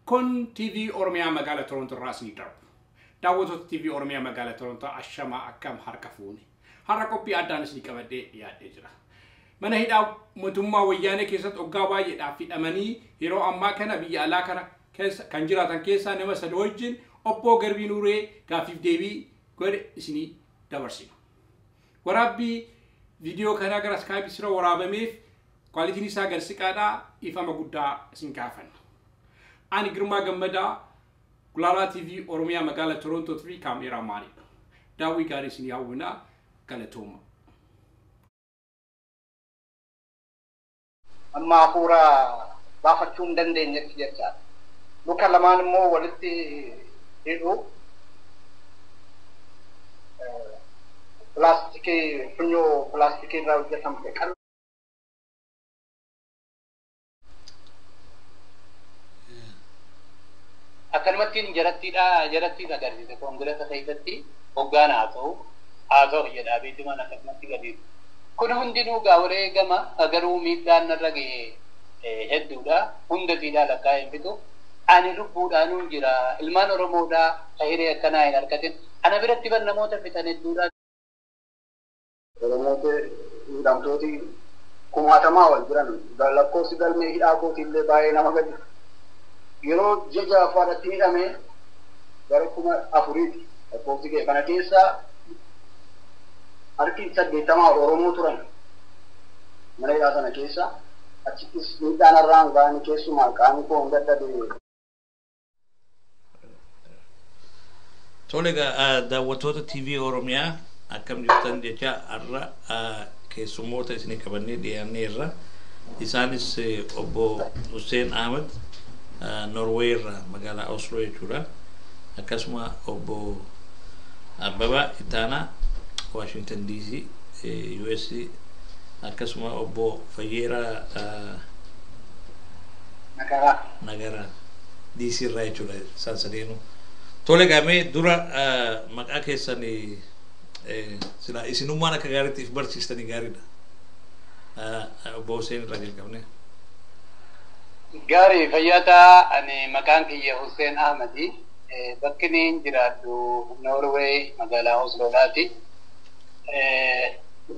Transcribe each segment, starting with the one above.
Kun TV Oromiyaa magaalaa Torontoo irraa isinii darbu. Daawwattoota TV Oromiyaa magaalaa Torontoo ashamaa akkam harka fuune. Har'a qophii addaan isinii qabadhee dhiyaadhee jira. Mana hidhaa mootummaa wayyaanee keessatti waggaa baay'eedhaaf hidhamanii yeroo ammaa kana biyya alaa kana keessa kan jiraatan keessaa nama sadi wajjin obbo Garbii Nuuree gaaffiif deebii godhe isinii dabarsina. Waraabbii viidiyoo kanaa gara Skype sira waraabameef kwaalitiin isaa gad siqaadhaa ifama guddaa isin gaafanna. Ani Girmaa Gammadaa Gulaalaa TV Oromiyaa magaalaa Torontoo fi kaameeraa maanidha. Daawwii gaarii isin hawwinaa galatooma. Amma hafuura baafachuu hin dandeenyetti jechaadha. Luka lamaan immoo walitti hidhu. Pilaastikii funyoo pilaastikii irraa hojjetamte qal'oo. Akkanumattiin jarattiidha jarattiin agarsiise koongiresa keessatti hoggaan haasa'u jedha beekumaan akkasumatti gadi. Kun hundinuu gaawuree gama garuu miidhaan narra gahe hedduudha. Hunda siidhaa lakkaa'ee hin fitu. Ani lubbuudhaanuun jira. Ilmaan Oromoodhaa hiree akkanaa hin argatin. Ana biratti bar namoota fixan hedduudha. Oromoota hidhamtooti kumaatamaa wal jiran lakkoofsi galmee hidhaa kootiillee baay'ee nama gadi. Yeroo ji'a ja'affaadhaatti hidhame gara 4000 lakkoofsi kee kana keessaa harki 80 Oromoo turan mana hidhaa sana keessa achittis miidhaan irraan ga'anii keessumaa qaamni koo hin dadhabe. Tole egaa daawwattoota TV Oromiyaa akkam jirtan jecha har'a keessummoota isinii qabannee dhiyaanneerra. Isaanis obbo Hussein Ahmed Norway irraa magaalaa Oslo jechuudha. Akkasuma obbo Abbabaa Ittaanaa Washington DC US akkasuma obbo Fayyeeraa Nagaraa Nagaraa DC irraa jechuudha isaan sadeenuu. Tole gaamee dura maqaa keessan sila isinummaan akka gaariitti if barsiistanii gaariidha. Obbo Hussein irraa jalqabne. Gaarii fayyataa ani maqaan kiyya Hussein Ahmadi. Bakki inni jiraadhu Norway magaalaa Osloodhaati.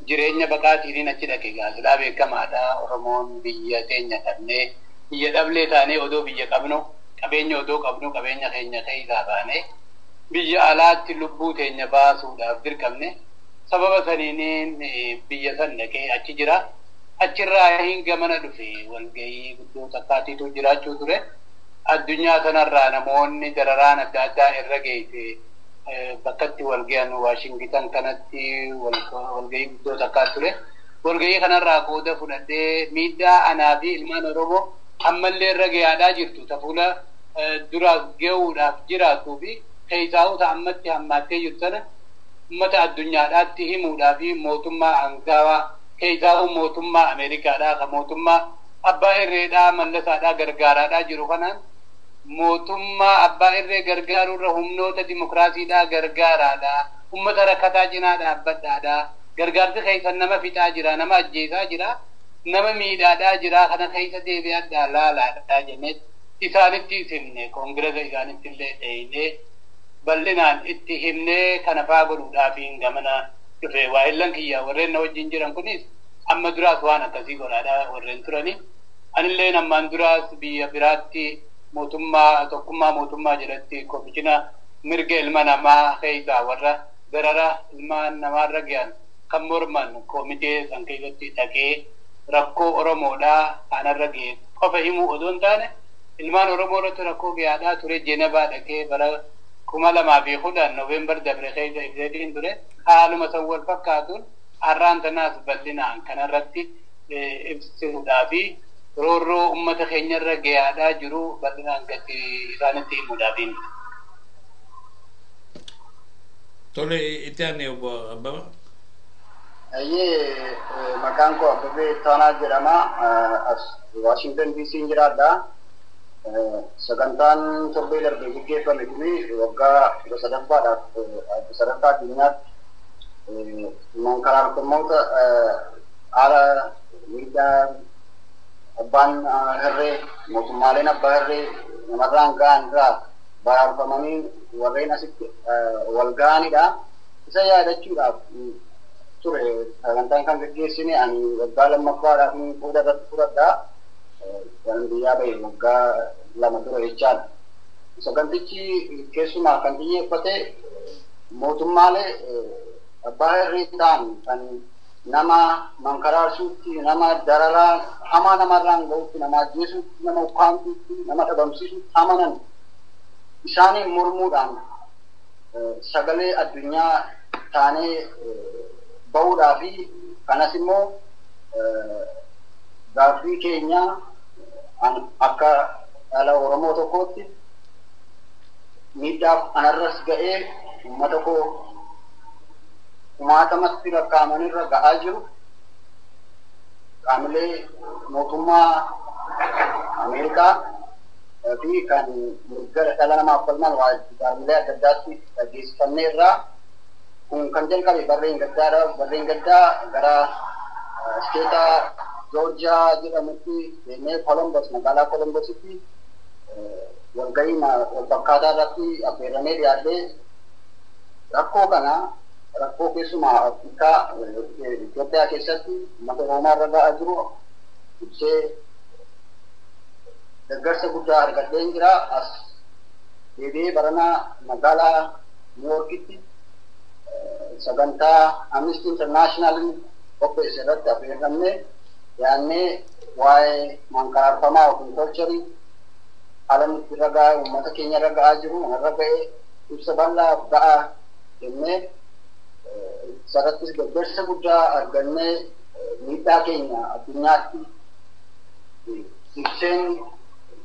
Jireenya baqaatiin achi dhaqe gaazexaa beekamaadha. Oromoon biyya teenya dhabnee biyya dhablee taanee odoo biyya qabnu qabeenya odoo qabnu qabeenya keenya keessaa baanee biyya alaatti lubbuu teenya baasuudhaaf dirqamne sababa saniiniin biyya san dhaqee achi jira. Achirraa hin gamana dhufe walgahii guddoo takkaatiitu jiraachuu ture. Addunyaa sanarraa namoonni dararaan adda addaa irra geesse bakkatti walgahan Waashingitan kanatti walgahii guddoo takkaa ture. Walgahii kanarraa qooda fudhadhee miidhaa anaa fi ilmaan Oromoo ammallee irra gahaadhaa jirtu tafuula duraas gahuudhaaf jiraatuu fi keessaa'uta ammatti hammaattee jirtu sana uummata addunyaadhaatti himuudhaa fi mootummaa aangaawaa keessaa'u mootummaa Ameerikaadhaa kan mootummaa abbaa irreedhaa mallasaadhaa gargaaraadhaa jiru kanaan mootummaa abbaa irree gargaaruurra humnoota dimokiraasiidhaa gargaaraadhaa uummata rakkataa cinaa dhaabbadhaadhaa gargaarsi keessan nama fixaa jira nama ajjeesaa jira nama miidhaadhaa jira kana keessa deebi'adhaa laalaadhaa jennee isaanitti himne koongiresa isaanitti illee dheeyinee bal'inaan itti himnee kana faa godhuudhaaf hin gamana dhufe waa'illan kiyya warreen na wajjin jiran kunis amma duraas waan akkasii godhaadhaa warreen turani. Anilleen ammaan duraas biyya biraatti mootummaa tokkummaa mootummaa jalatti koomishina mirga ilma namaa keessaa warra darara ilmaan namaarra gahan kan morman koomitee san keessatti dhaqee rakkoo Oromoodhaa kanarra gahe qofa himuu odoo hin taane ilmaan Oromoo irratti rakkoo gahaadhaa ture Jeenabaa dhaqee bara 2010 Noveembar dabre keessa ibseetiin ture haaluma san wal fakkaatuun har'aan tanaas bal'inaan kanarratti ibsuudhaa fi roorroo uummata keenyarra gahaadhaa jiru bal'inaan gadi isaanitti himuudhaafi. Tole itti aanee obbo Abbabaa. Ayyee maqaan koo Abbabee Ittaanaa jedhama. As Waashintan DC jiraadha. Sagantaan torbee darbee gaggeeffame kuni waggaa 13ffaadhaaf sadarkaa addunyaatti mankaraartummoota haala miidhaa abbaan hirree mootummaaleen abbaa hirree Namarraan ga'an irraa baraarfamanii warreen asitti wal ga'anidha. Isa yaadachuudhaaf ture sagantaan kan gaggeessine ani waggaa lammaffaadhaaf booda irratti fudhadhaa. Kan biyyaa bahe waggaa 2 dura jechaadha. Sagantichi keessumaa kan xiyyeeffate mootummaalee abbaa irree ta'an kan nama mankaraarsuutti, nama dararaa hamaa namarraan ga'utti, nama ajjeesuutti, nama ukkaamsuutti, nama dhabamsiisuutti amanan isaaniin mormuudhaan sagalee addunyaa taanee bahuudhaa fi kanas immoo gaaffii keenya akka dhala Oromoo tokkootti miidhaaf anarras ga'ee uummata koo kumaatamatti lakkaa'amanirra ga'aa jiru qaamolee mootummaa Ameerikaa fi kan mirga dhala namaaf falman jaarmilee adda addaatti dhageessifannee irraa kun kan jalqabe barreen gaddaadha. Barreen gaddaa gara isteeta Joorjiyaa jedhamutti deemee Kolombos magaalaa Kolombositti walgahii wal fakkaataa irratti affeeramee dhiyaatee rakkoo kana rakkoo keessumaa Afrikaa Itoophiyaa keessatti uummata Oromoo irra ga'aa jiru ibsee deeggarsa guddaa argadheen jira. As deebi'ee baranaa magaalaa Niiwoorkitti sagantaa Amnesty International qopheesse irratti affeeramnee dhiyaannee waa'ee mankaraarfamaa yookiin torcharii haala nuti irra ga'aa uummata keenya irra ga'aa jiru irra ga'ee ibsa bal'aa ga'aa jennee sarrattis deeggarsa guddaa argannee miidhaa keenya addunyaatti ibseen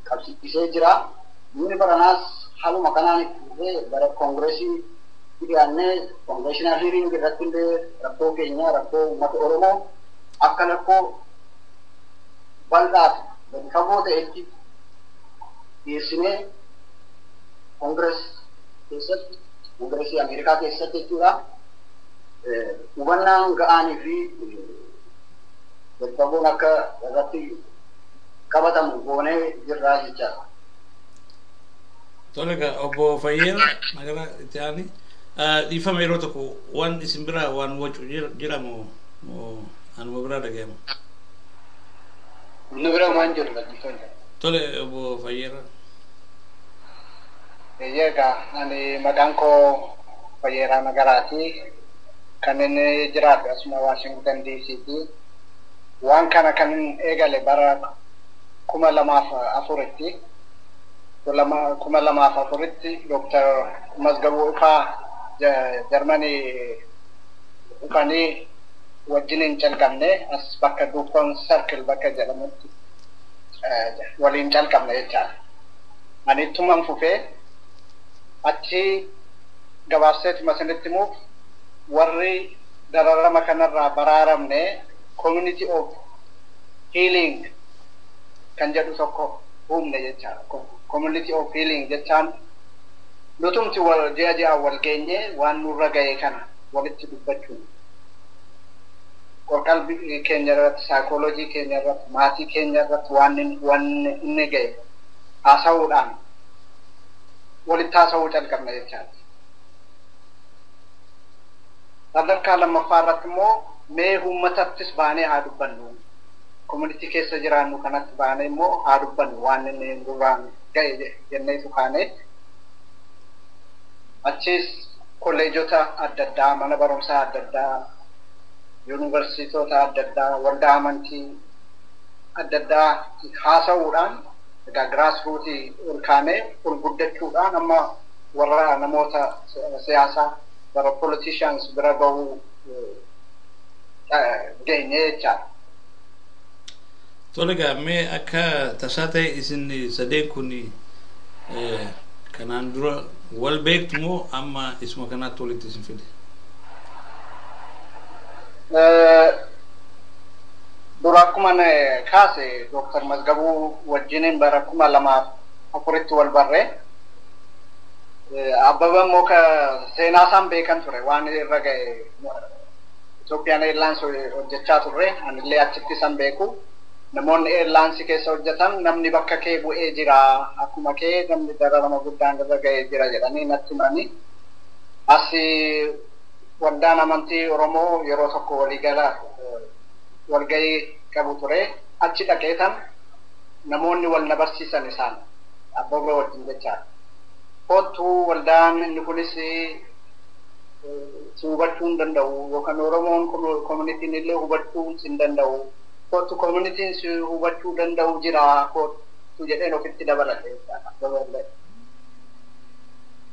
qabsiisee jira. Inni baranaas haaluma kanaan itti fufee gara koongireesii dhiyaannee congressional hearing irratti illee rakkoo keenya rakkoo uummata Oromoo akka rakkoo bal'aa fi gadi fagoo ta'etti dhiyeessinee koongirees keessatti koongireesii Ameerikaa keessatti jechuudha. Hubannaan ga'aanii fi gadi fagoon akka irratti qabatamu goonee jirraa jechaadha. Tole egaa obbo Fayyeera magaalaa itti aani. Dhiifama yeroo tokko waan isin biraa waan wacu jira moo anuma biraa dhaga'ama? Nu bira waan jiru dhaggeeffanne. Tole obbo Fayyeera. Egaa ani maqaan koo Fayyeeraa Nagaraati. Kan inni jiraatu asuma Waashingtan DC'ti. Waan kana kan eegale bara 2004tti. 2004tti Dooktar Mazgabuu Ifaa Jarmanii dhufanii wajjiniin calqabne as bakka Dupont Circle bakka jedhamutti waliin calqabne jechaadha. Ani ittuman fufee achi gabaabseetuma isinitti himuuf warri dararama kanarraa baraaramne community of healing kan jedhu tokko uumne jechaadha. Community of healing jechaan nutumti wal ji'a ji'aan wal geenye waan nurra ga'e kana walitti dubbachuun qorqalbii keenya irratti, saayikooloojii keenya irratti, maatii keenya irratti waan inni ga'e haasa'uudhaan walitti haasa'uu calqabna jechaadha. Sadarkaa lammaffaa irratti immoo mee uummatattis baanee haa dubbannu. Komunitii keessa jiraannu kanatti baanee immoo haa dubbannu waan inni nurraan ga'e jenneetu kaanee achis kolleejota adda addaa, mana barumsaa adda addaa, yuunivarsiitota adda addaa, waldaa amantii adda addaa haasa'uudhaan egaa giraasruutii ol kaanee ol guddachuudhaan amma warra namoota siyaasaa warra politicians bira ga'uu geenye jechaadha. Tole egaa mee akka tasaa ta'e isin sadeen kun kanaan dura wal beektu moo amma isuma kanaatti walitti isin fide? Dura akkuma kaase Dooktar Mazgabuu wajjiniin bara 2004tti wal barree Abbaba immoo seenaa isaan beekan ture waan irra ga'e Itoophiyaan Airlines hojjechaa turre anillee achitti isaan beeku. Namoonni airlines keessa hojjetan namni bakka kee bu'ee jira, akkuma kee namni dararama guddaan irra ga'ee jira jedhanii natti himanii. As waldaan amantii Oromoo yeroo tokko waliigala walgahii qabu ture. Achi dhaqeetan namoonni wal na barsiisan isaan Abbabee wajjin jechaadha. Kottuu waldaan inni kunis si hubachuu hin danda'u yookaan Oromoon koominitiin illee hubachuu hin danda'u. Kottu koominitiin si hubachuu danda'u jira kottu jedheen ofitti dabalate jechaadha.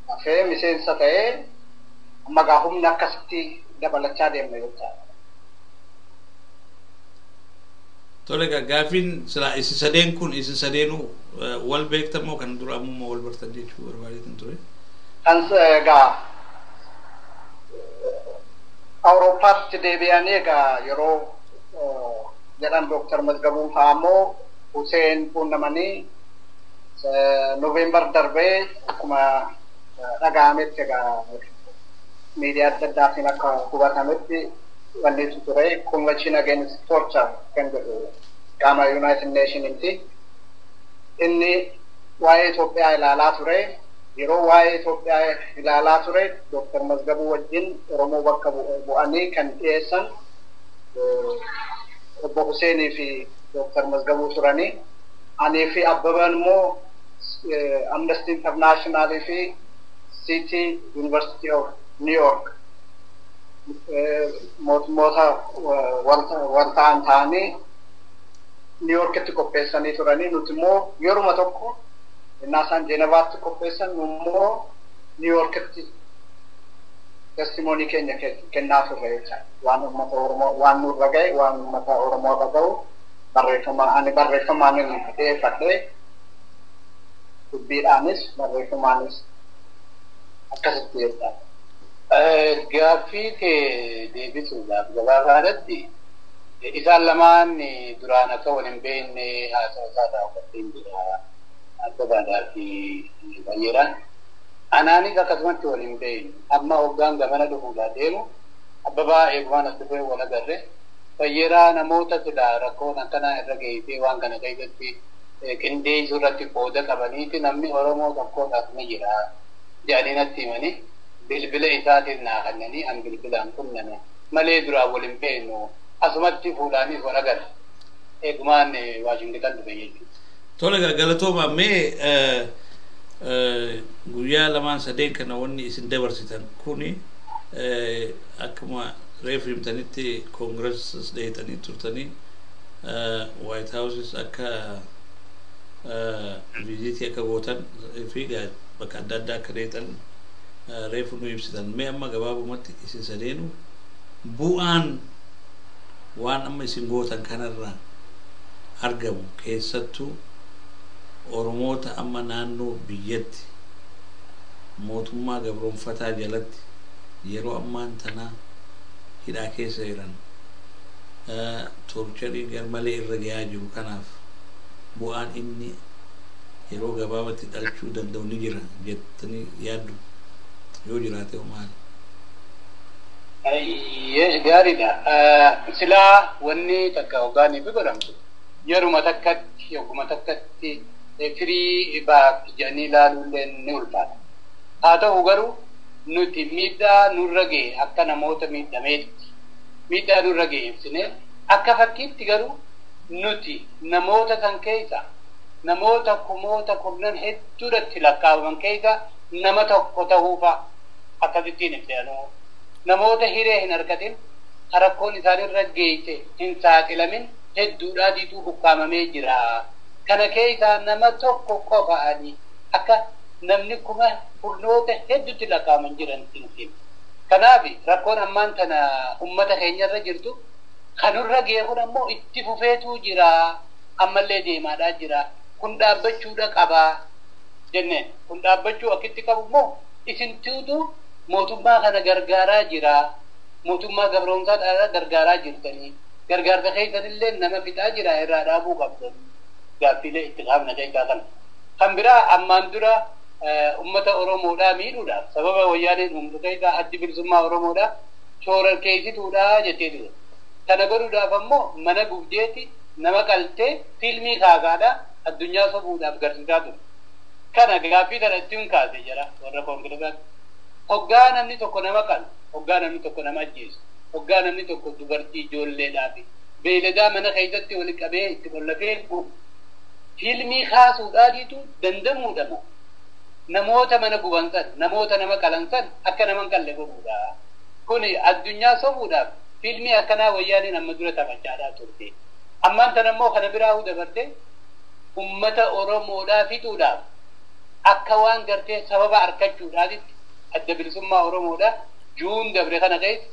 Hafee miseensa ta'ee amma gaa humna akkasitti dabalachaa deemna jechaadha. Tole egaa gaaffiin silaa isin sadeen kun isin sadeenuu wal beektan moo kan dura ammuma wal bartan jechuu barbaadeetan ture? Kan egaa Awurooppaatti deebi'anii egaa yeroo jedhan Dooktar Mazgabuun fa'aa immoo Huseen quunnamanii Noveembar darbee akkuma dhaga'ametti egaa miidiyaa adda addaatiin akka hubatametti wannitu ture Convention Against Torture kan jedhu qaama United Nationitti. Inni waa'ee Itoophiyaa ilaalaa ture. Yeroo waa'ee Itoophiyaa ilaalaa ture Dooktar Mazgabuu wajjin Oromoo bakka bu'anii kan dhiyeessan Obbo Huseenii fi Dooktar Mazgabuu turanii. Anii fi Abbabaan immoo Amnesty International fi City University of New York mootummoota wal ta'an ta'anii New Yorkitti qopheessanii turanii. Nuti immoo yeruma tokko innaa isaan Jenevaatti qopheessan nu immoo New Yorkitti testimoonii keenya kennaa turre jechaadha. Waan uummata Oromoo waan nurra ga'e waan uummata Oromoo irra ga'u barreeffama ani barreeffamaan dhiyeeffadhee dubbiidhaanis barreeffamaanis akkasitti jechaadha. Gaaffii kee deebisuudhaaf gabaabaadhatti isaan lamaan duraan akka wal hin beekne haasawa isaa raawwatteen jira. Abbabaadhaa fi Fayyeeraan. Anaanis akkasumatti wal hin beekne. Amma hoggaan gamana dhufuudhaa deemu Abbabaa eegumaan as dhufee wal agarre. Fayyeeraa namoota silaa rakkoon akkanaa irra geessee waan kana keessatti qindeessuu irratti qooda qabaniiti namni Oromoo tokkodhaaf ni jira jedhanii natti himanii bilbila isaatiin naa kennanii an bilbilaan qunname malee duraan wal hin beeknu asumatti fuudhaanis wal agarre. Eegumaan Waashingitan dhufe jechuudha. Tole egaa galatooma mee guyyaa lamaan sadeen kana wanni isin dabarsitan kuni akkuma reefu himtanitti koongireesas dheeyxanii turtanii White Houses akka viiziitii akka gootan fi bakka adda addaa akka dheeyxan reefu nu ibsitan. Mee amma gabaabumatti isin sadeenu bu'aan waan amma isin gootan kanarraa argamu keessattuu Oromoota amma naannoo biyyatti mootummaa gabroonfataa jalatti yeroo ammaan tanaa hidhaa keessa jiran torcharii garmalee irra gahaa jiru kanaaf bu'aan inni yeroo gabaabatti dhalchuu danda'u ni jira jettanii yaaddu yoo jiraate maali? Gaariidha. Silaa wanni takka hoggaanii fi godhamtu yeruma takkatti yogguma takkatti firii baaf jedhanii ilaaluullee ni ulfaata. Haa ta'u garuu nuti miidhaa nurra ga'e akka namoota miidhameetti miidhaa nurra ga'e ibsine akka fakkiitti garuu nuti namoota kan keessa namoota kumoota kurnan hedduudhatti lakkaa'aman keessa nama tokko ta'uufa akkasittiin ibsinu. Namoota hiree hin argatin rakkoon isaanirra geesse hin saaxilamin hedduudhaatiitu ukkaamamee jira. Kana keessaa nama tokko qofa ani akka namni kuma kurnoota hedduutti lakkaa'aman jiran hin. Kanaaf rakkoon ammaan tana uummata keenyarra jirtu kanurra ga'e kun ammoo itti fufeetu jira. Ammallee deemaadhaa jira. Kun dhaabbachuudha qabaa jenneen. Kun dhaabbachuu akkitti qabu immoo isintuutu mootummaa kana gargaaraa jira. Mootummaa gabroomsaa gargaaraa jirtanii. Gargaarsa keessanillee nama fixaa jira irraa dhaabuu qabdan. Gaaffiilee itti qaamna keessaa kana. Kan biraa ammaan dura uummata Oromoodhaa miidhuudhaaf sababa wayyaaneen uumtu keessaa addi bilisummaa Oromoodhaa shororkeessituudhaa jettee ture. Kana godhuudhaaf ammoo mana gubdeeti Nama qaltee fiilmii kaasaadha addunyaa sobuudhaaf garsiisaa ture. Kana gaaffii kana ittiin kaase jira warra koongiresaatti. Hoggaa namni tokko nama qalu, hoggaa namni tokko nama ajjeesu, hoggaa namni tokko dubartii ijoolleedhaa fi beeyladaa mana keessatti wal qabee itti qollafee fiilmii kaasuudhaatiitu dandamuudha moo namoota mana guban san, namoota nama qalan san akka nama hin qalle godhuudha. Kuni addunyaa sobuudhaaf fiilmii akkanaa wayyaaniin amma dura taphachaadhaa turte. Ammaan tan ammoo kana biraa dabarte ummata Oromoodhaa fixuudhaaf akka waan gartee sababa argachuudhaatitti adda bilisummaa Oromoodhaa juun dabre kana keessa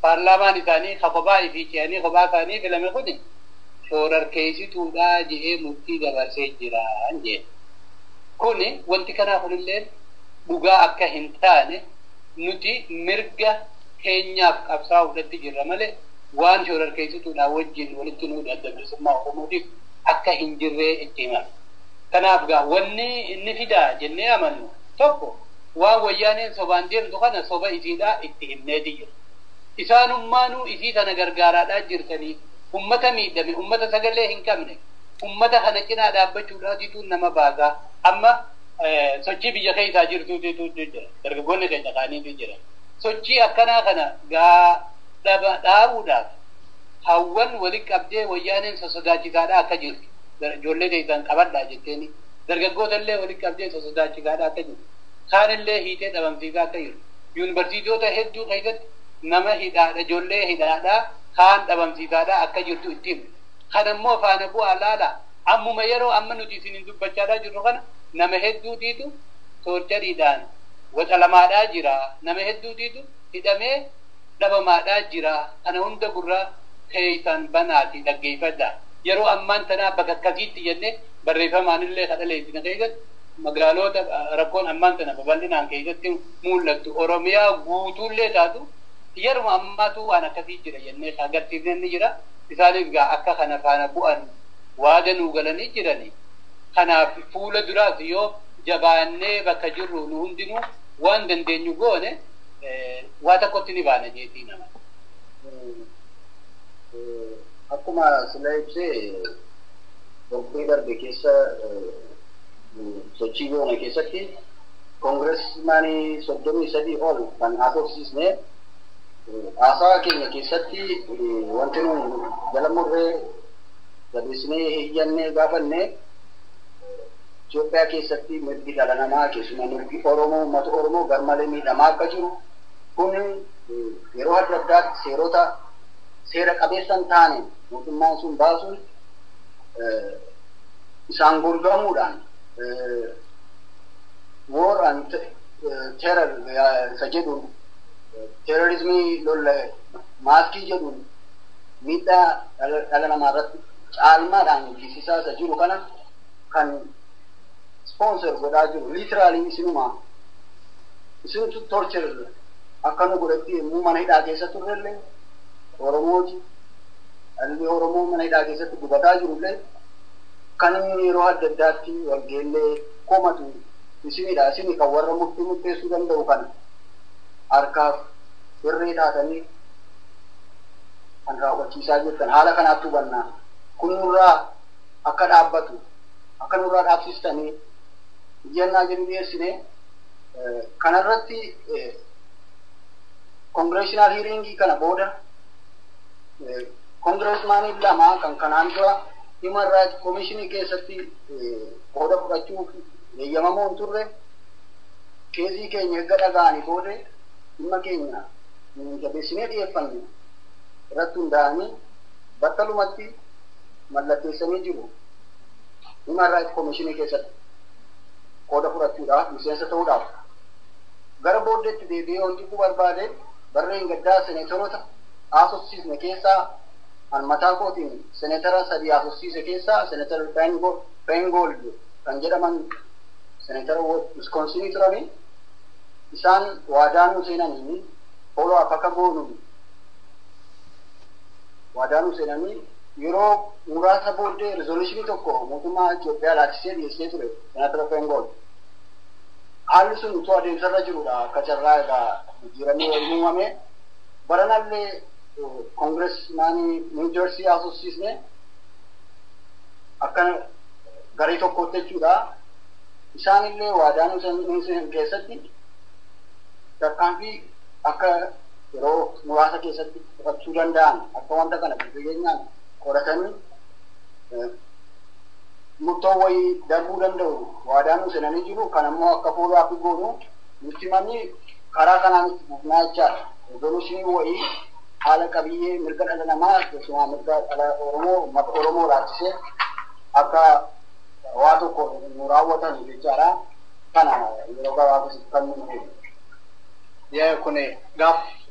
paarlaamaan isaanii kophaa fi ce'anii kophaa isaanii filame kuni shoorarkeessituudhaa jedhee murtii dabarsee jira jedhe. Kuni wanti kanaa kunillee dhugaa akka hin taane nuti mirga keenyaaf qabsaa'uudhaatti jirra malee waan shoorarkeessituudhaa wajjin walitti nuudhu adda bilisummaa Oromootiif akka hin jirree itti himama. Kanaaf gaa wanni inni fidaa jennee amannu tokko waan wayyaaneen sobaan deemtu kana soba isiidhaa itti himneeti jira. Isaanummaanuu isii sana gargaaraadhaa jirtanii ummata miidhame, ummata sagalee hin qabne, ummata kana cinaa dhaabbachuudhaatitu nama baasaa. Amma sochii biyya keessaa jirtuutu jira. Dargaggoonni keenya kaaniitu jira. Sochii akkanaa kana gaa dhaabuudhaaf hawwan walitti qabdee wayyaaneen sosodaachisaadhaa akka jirtu. Ijoollee keessan qabadhaa jetteeni. Dargaggoota illee walitti qabdee sosodaachisaadhaa akka jirtu. Kaanillee hiitee dhabamsiisaa akka jirtu. Yuunivarsiitota hedduu keessatti nama hidhaadha, ijoollee hidhaadhaa kaan dhabamsiisaadhaa akka jirtu itti himu. Kanammoo faana bu'aa laala. Ammuma yeroo amma nuti isiniin dubbachaadhaa jirru kana nama hedduutiitu toorchariidhaan waxalamaadhaa jira. Nama hedduutiitu hidhamee dhabamaadhaa jira. Kana hunda gurra keessan banaati dhaggeeffadhaa. Yeroo ammaan tanaa bakka akkasiitti jennee barreeffamaan illee kadhaleessina keessatti magaalota rakkoon ammaan tana babal'inaan keessatti mul'attu Oromiyaa guutuullee taatu yeruma ammaatu waan akkasii jira jennee agarsiifnee ni jira. Isaanis gaa akka kana faana bu'an waada nuu galanii jirani. Kanaaf fuula duraas yoo jabaannee bakka jirru nu hundinuu waan dandeenyu goone waa tokkotti ni baana jeetii nama. Akkuma sila ibsee torbee darbe keessa sochii goone keessatti koongireesmaanii 33 ol kan haasofsiisne haasaa keenya keessatti wanti nu jala murree jabeessinee hiyyannee gaafanne Itoophiyaa keessatti mirgi dhala namaa keessumaa mirgi Oromoo uummata Oromoo garmalee miidhamaa akka jiru kun yeroo adda addaatti seerota seera qabeessa hin taane mootummaan sun baasuun isaan golgamuudhaan war and terror isa jedhuun terrorismii lola maaskii jedhuun miidhaa dhala namaa irratti caalmaadhaan geessisaa isa jiru kana kan sponsor godhaa jiru literally isinuma isintu torture akka nu godhatti yommuu mana hidhaa keessa turrellee Oromooti dhalli Oromoo mana hidhaa keessatti gubataa jirullee kan inni yeroo adda addaatti walgeellee komatu isinidha. Isini kan warra murtii murteessuu danda'u kana harkaaf irree taatanii kan raawwachiisaa jirtan haala kanaatti hubannaa kun nurraa akka dhaabbatu akka nurraa dhaabsistanii iyyannaa jedhu dhiyeessine. Kanarratti congressional hearingii kana booda koongireesmaanii lama kan kanaan dura Human Rights Commissionii keessatti qooda fudhachuuf eeyyamamoo hin turre keezii keenya erga dhaga'anii booda dhimma keenya jabeessinee dhiyeeffanne irratti hundaa'anii battalumatti mallatteessanii jiru Human Rights Commissionii keessatti qooda fudhachuudhaaf miseensa ta'uudhaaf. Gara booddeetti deebi'ee wanti ku barbaade barreen gaddaa seneetoroota haasofsiisne keessaa an mataa kootiin seneetara 3 haasofsiise keessaa seneetara Feingold kan jedhaman seneetara Wisconsinii turanii isaan waadaa nuu seenanii follow up akka goonu waadaa nuu seenanii yeroo muraasa booddee rezoluushinii tokko mootummaa Itoophiyaa laalchisee dhiyeessee ture seneetara Feingold. Haalli sun utuu adeemsarra jirudha akka carraa egaa jijjiiramee waliin uumame. Baranallee koongireesmaanii Niw Jersii haasofsiisne Akka garee tokkotti jechuudha. Isaanillee waadaa nuun keessatti tarkaanfii akka yeroo muraasa keessatti fudhachuu danda'an akka wanta kana fageenyaan qoratanii murtoo wayii darbuu danda'u waadaa nuun seenanii jiru. Kan ammoo akka fuudhaaf goonu nutti himanii karaa kanaan itti fufnaa jechaadha. Rezooluushinii wayii haala qabiyyee mirga dhala namaa keessumaa mirga dhala Oromoo uummata Oromoo laalchisee akka waa tokko nu raawwatan jechaadha. Kana yeroo gabaabaa kan nu himu. Kun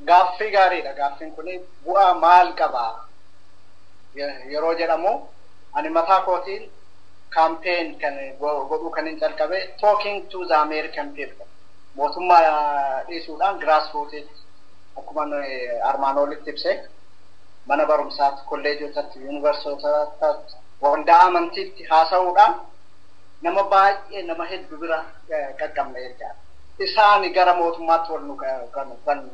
gaaffii gaariidha. Gaaffiin kun bu'aa maal qaba yeroo jedhamu ani mataa kootiin campaign kan godhuu kan hin calqabe talking to the American people mootummaa dhiisuudhaan grassroots akkuma armaan olitti ibse mana barumsaatti, kolleejotatti, yuunivarsiitotatti, waldaa amantiitti haasa'uudhaan nama baay'ee nama hedduu bira qaqqabne jechaadha. Isaan gara mootummaatti wal nu kan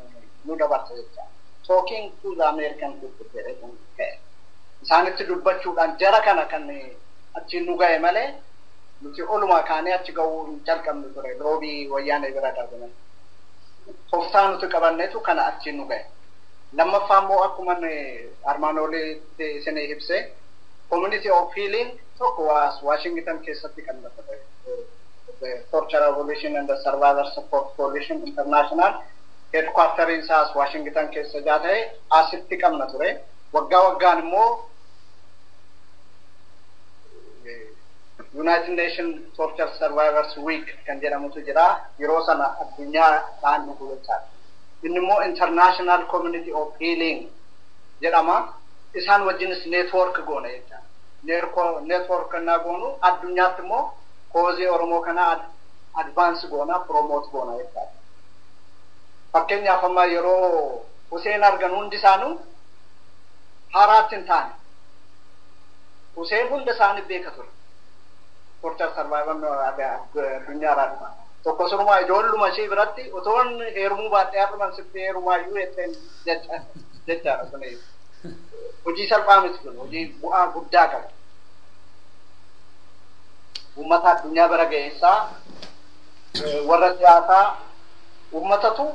nu dabarse jechaadha. Talking to the American people jedhee kan ka'e. Isaanitti dubbachuudhaan jara kana kan achiin nu ga'e malee nuti olumaa kaanee achi ga'uu hin calqabne ture lobby wayyaanee bira darbinan. Tooftaa nuti qabanneetu kana achiin nu ga'e. Lammaffaa immoo akkuma armaan olitti isinii ibse community of healing tokko Washington keessatti kan lafa Torture Abolition and the Survivor Support Coalition International headquarteriin isaas Washington keessa jaa ta'e asitti qabna ture. Waggaa waggaan immoo United Nation Torture Survivors Week kan jedhamutu jira. Yeroo sana addunyaadhaan dhufu jechaadha. Inni immoo International Community of Healing jedhama. Isaan wajjinis network goona jechaadha. Network kana goonu addunyaatti immoo cause Oromoo kana advance goona, promote goona jechaadha. Fakkeenyaaf amma yeroo Huseen argan hundi isaanuu haaraatti hin taane. Huseen hunda isaanii beeka ture. Torture survivor addunyaarraa dhufa. Tokko surumaa ijoolluma ishee biratti otoon heerumuu baadhee har'uman sitti heerumaayyuu jetteen jechaadha sun. Hojii salphaa miti kun hojii bu'aa guddaa qaba. Uummata addunyaa bira ga'eessaa warra siyaasaa uummatatu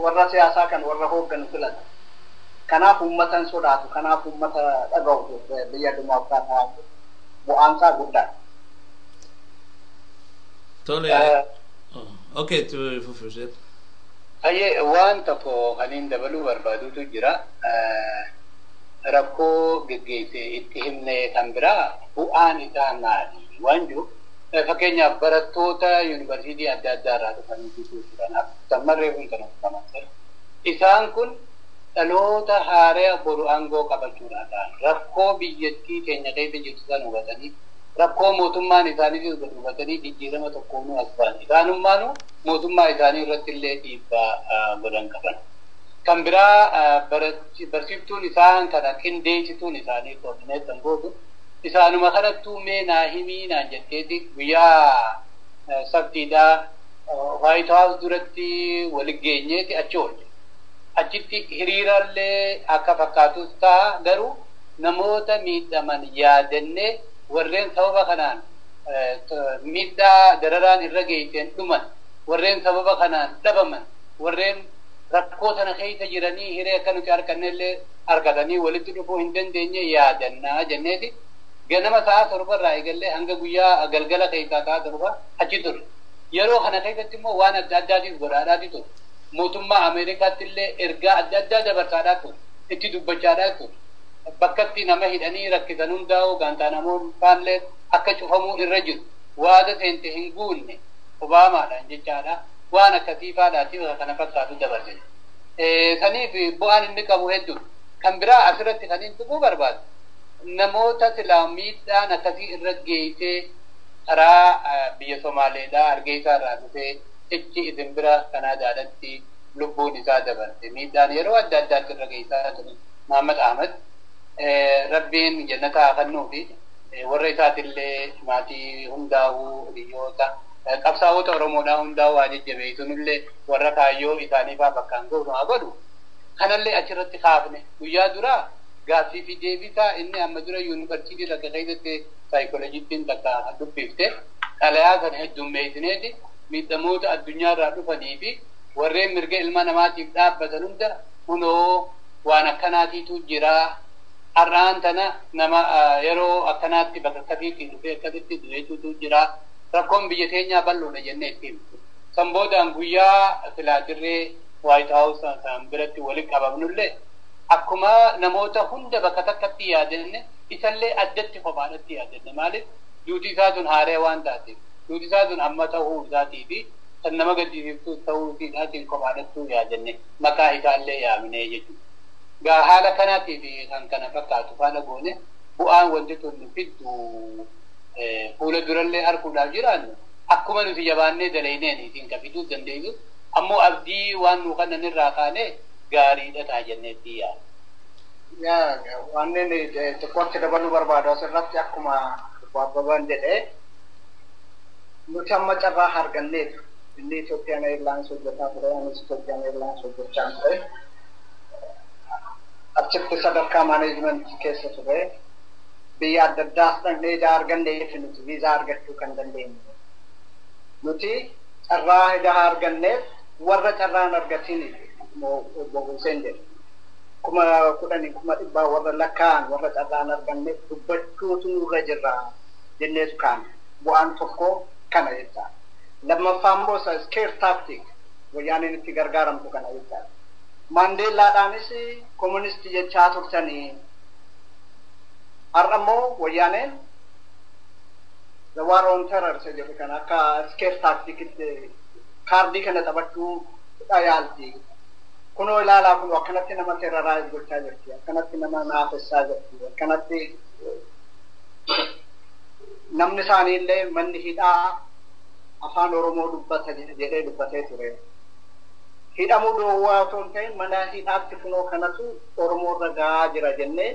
warra siyaasaa kan warra hoogganu filata. Kanaaf uummata hin sodaatu, kanaaf uummata dhaga'u biyya dimokiraataa bu'aan isaa guddaadha. Tole. Okay, fufi. Hayyee, waan tokko kan hin dabaluu barbaadutu jira. Rakkoo geggeesse itti himne kan biraa bu'aan isaa maali waan jiru. Fakkeenyaaf barattoota yuunivarsiitii adda addaa irraa dhufanii turan sammarree kun kan hojjetaman. Isaan kun dhaloota haaraa boru aangoo qabachuudhaan rakkoo biyyattii keenya keessa jirtu san hubatanii rakkoo mootummaan isaanii hubatanii jijjiirama tokkoonuu as ba'an. Isaanummaanuu mootummaa isaanii irratti illee dhiibbaa godhan qaban. Kan biraa barsiiftuun isaan kana qindeessituun isaanii coordinate gootu isaanuma kanattuu mee naa himii naan jetteeti guyyaa sabtiidhaa White House duratti wal geenyeeti achi oolle. Achitti hiriirallee akka fakkaatus ta'a garuu namoota miidhaman yaadannee warreen sababa kanaan miidhaa dararaan irra geesseen dhuman, warreen sababa kanaan dhabaman, warreen rakkoo sana keessa jiranii hiree akka nuti argannellee argatanii walitti dhufuu hin dandeenye yaadannaa jenneeti ganama sa'a 7 irraa eegallee hanga guyyaa galgala keessaa sa'a 7 achi turre. Yeroo kana keessatti immoo waan adda addaatis godhaadhaati ture. Mootummaa Ameerikaatti illee ergaa adda addaa dabarsaadhaa ture. Itti dubbachaadhaa ture. Bakkatti nama hidhanii rakkisan hundaa'uu Gaantaanamoon faallee akka cufamuu irra jiru. Waada seente hin guunne Obaamaadhaan jechaadha. Waan akkasii faadhaatiif kana fakkaatu dabarse. Saniif bu'aan inni qabu hedduudha. Kan biraa asirratti kan inni tuquu barbaadu. Namoota silaa miidhaan akkasii irra geessee karaa biyya Somaaleedhaa Hargeysaa irraa dhufee ichi isin bira Kanaadaadhatti lubbuun isaa dabarte. Miidhaan yeroo adda addaatti irra geessaa ture Muhammad Ahmad. Rabbiin jannata haa kennuu fi warra isaatillee maatii hundaa'uu hiriyoota qabsaa'ota Oromoodhaa hundaa'uu haa jajjabeessunillee warra kaayyoo isaanii fa'aa bakkaan ga'u haa godhu. Kanallee achirratti kaafne guyyaa duraa Gaaffii fi deebisaa inni amma dura yuunivarsiitii takka keessatti saayikooloojiitiin takka dubbifte xalayaa sana heddummeessineeti miidhamoota addunyaarraa dhufanii fi warreen mirga ilma namaatiif dhaabbatan hunda kunoo waan akkanaatiitu jira. Har'aan tana nama yeroo akkanaatti bakka akkasiitti dhufee akkasitti du'eetutu jira. Rakkoon biyya teenyaa bal'oodha jennee itti himtu. San boodaan guyyaa filaatirree White House san biratti walitti qabamnullee akkuma namoota hunda bakka takkatti yaadanne isallee addatti kophaadhatti yaadanne maaliif duuti isaa sun haaree waan taateef duuti isaa sun amma ta'uu isaatii fi kan nama gaddisiiftu ta'uu isaatiin kophaadhattuu yaadanne maqaa isaallee yaamnee jechuudha. Gaa haala kanaatii fi kan kana fakkaatu faana goone bu'aan wanti tun fiddu fuula durallee arguudhaaf jiraannu akkuma nuti jabaannee dalayneen isin ka fiduu dandeenyu ammoo abdii waan nu kanan irraa kaanee gaariidha ta'a jenneetti yaada. Waan inni xiqqootti dabaluu barbaadu asirratti akkuma Abbabaan jedhee nuti amma carraa arganneetu inni Ethiopian Airlines hojjetaa ture anis Ethiopian Airlines hojjechaa ture. Achitti sadarkaa maaneejmentii keessa ture. Biyya adda addaas dhaqnee ijaa arganneef nuti viizaa argachuu kan dandeenyu. Nuti carraa ijaa arganneef warra carraa hin argatiin obbo Hussein jedhe. 10,000 100,000 warra lakkaa'an warra carraa hin arganneef dubbachuutu nurra jirra jenneetu kaane. Bu'aan tokko kana jecha. Lammaffaa immoo isa scare tactic wayyaaneen itti gargaaramtu kana jecha. Maandeellaadhaanis kooministii jechaa turtanii har'a immoo wayyaaneen the war on terror isa jedhu kana akka scare tacticitti kaardii kana taphachuu yaalti. Kunoo ilaalaa kunoo akkanatti nama terrorize gochaa jirti, akkanatti nama naafessaa jirti, akkanatti namni isaanii illee manni hidhaa afaan Oromoo dubbata jedhee dubbatee ture. Hidhamuu duwwaa otoo hin ta'in mana hidhaatti kunoo kanatu Oromoo irra gahaa jira jennee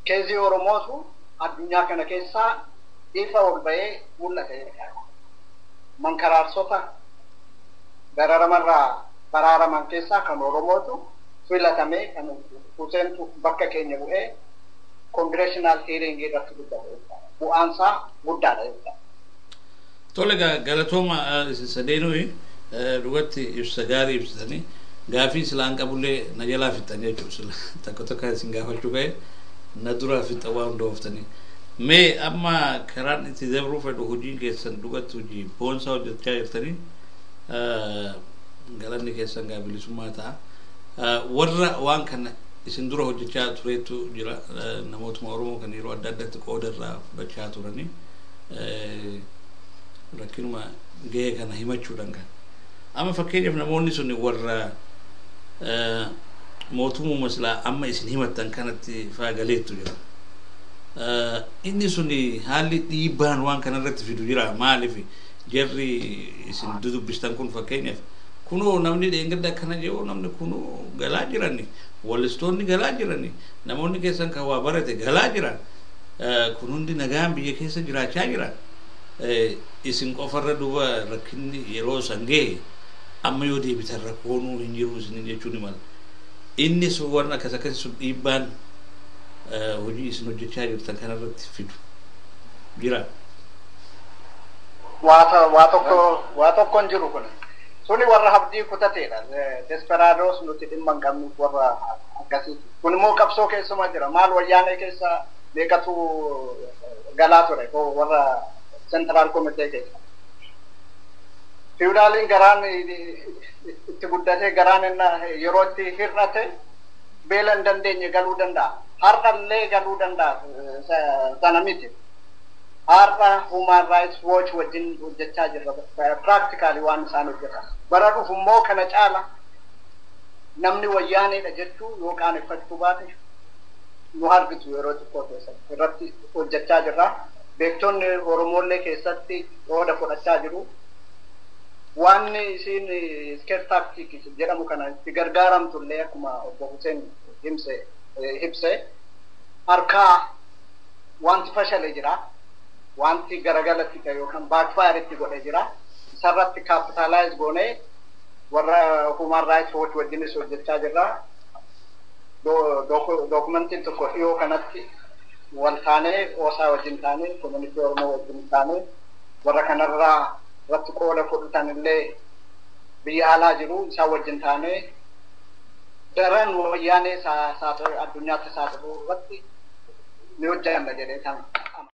keezii Oromootu addunyaa kana keessaa ifa ol ba'ee mul'ata jechuudha. Mankaraarsota dararamarraa baraaraman keessaa kan Oromootu filatamee kan Huseentu bakka keenya bu'ee congressional hearing irratti dubbate jechuudha. Bu'aansaa guddaadha jechuudha. Tole galatooma isin sadeenuu dhugatti ibsa gaarii ibsitanii gaafii silaan qabullee na jalaa fixan jechuudha sila takka takka isin gaafachuu ga'e na duraa fixan waan hundooftanii. Mee amma karaan itti dabruu fedhu hojiin keessan dhugatti hojii boonsaa hojjechaa jirtanii galanni keessan gaa bilisummaa ta'a. Warra waan kana isin dura hojjechaa tureetu jira namootuma Oromoo kan yeroo adda addaatti qooda irraa fudhachaa turanii rakkinuma gahee kana himachuudhaan kan. Amma fakkeenyaaf namoonni sun warra mootummaa silaa amma isin himattan kanatti faagaleettu jira. Inni sun haalli dhiibbaan waan kanarratti fidu jira maaliif jarri isin dudubbistan kun fakkeenyaaf kunoo namni dheengadda akkana jedhu namni kunoo galaa jirani wallistoonni galaa jirani namoonni keessan kan waa barate galaa jiran kun hundi nagaan biyya keessa jiraachaa jiran isin qofarra duuba rakkinni yeroo san gahe amma yoo deebitan rakkoonuu hin jiru isin jechuun ni mala. Inni sun warra akkas akkasii sun dhiibbaan hojii isin hojjechaa jirtan kanarratti fidu jira. Waa tokko hin jiru kun. Suni warra abdii kutateedha. Desperados nuti dhimma hin qabnuuf warra akkasiiti. Kun immoo qabsoo keessuma jira. Maal wayyaanee keessa meeqatu galaa ture warra central committee keessa. Feudaliin garaan itti guddatee garaan yeroo itti hir'ate beela hin dandeenye galuu danda'a. Har'allee galuu danda'a sana miti. Har'a Human Rights Watch wajjin hojjechaa jirra. Practically waan isaan hojjetan. Bara dhufu immoo kana caala namni wayyaaneedha jechuu yoo qaaneffachuu baate nu argitu yeroo xiqqoo keessatti irratti hojjechaa jirra. Beektonni Oromoollee keessatti qooda fudhachaa jiru. Waan isiin scare tactic jedhamu kana itti gargaaramtullee akkuma obbo Hussein ibse harkaa wanti fashale jira. Wanti garagalatti ta'e yookaan backfire itti godhe jira. Isarratti capitalize goonee warra Human Rights Watch wajjinis hojjechaa jirra. Dookumentiin tokko dhiyoo kanatti wal taanee OSA wajjin taanee, community Oromoo wajjin taanee, warra kanarraa irratti qooda fudhatan illee biyya alaa jiru, isaan wajjin taanee daran Wayyaanee addunyaatti saaxiluu irratti ni hojjanna jedhee kan